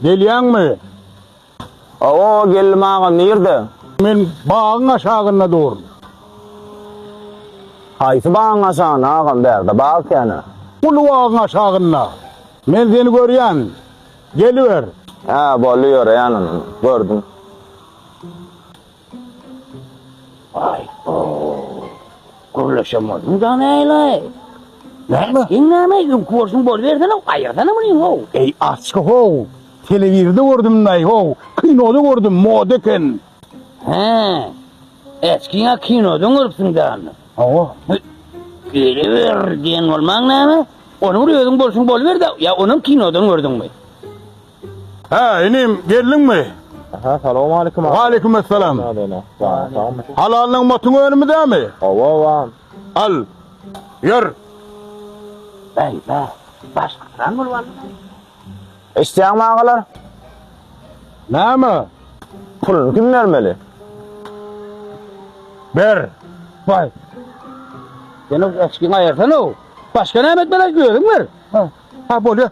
Gelýäňmi? Hawa, geldim agam, nirde? Men bagyň aşagynda durun. Haýsy bagyň aşagynda agam, bärde bag kän-ä. Uly bagyň aşagynda. Men seni görýän. Geliber. Hä, boldy, ýöreýän onda. Gördüm. Aý-ow. Gürleşen bolduň da näle? Näme? Sen näme öňki bolşuň bolubersene, aýyrsana muny how. Eý, açgy how. Telewizorda gördüm-laý how. Kinoda gördüm, moda eken. Hä. Äçkiňä kinodan görüpsiň da onda. Hawa. Geliber diýen bolmaň näme? Ony bir özüň bolşuň boluber-de, ýa onam kinodan gördüňmi? Hä, inim, geldiňmi? Aha, salowmalikim aga. Waleýkim essalam. Halal nygmatyň önümi dämi? Hawa, hawa. Al. Ýör. Bäý-bä, başgasyran bolup aldy. Eşidýäňmi agalar? Näme? Puluny kim bermeli? Ber. Baý. Sen o äçkiňi aýyrsana-ow. Başga näme etmeli, özüň ber. Ha, bolýar.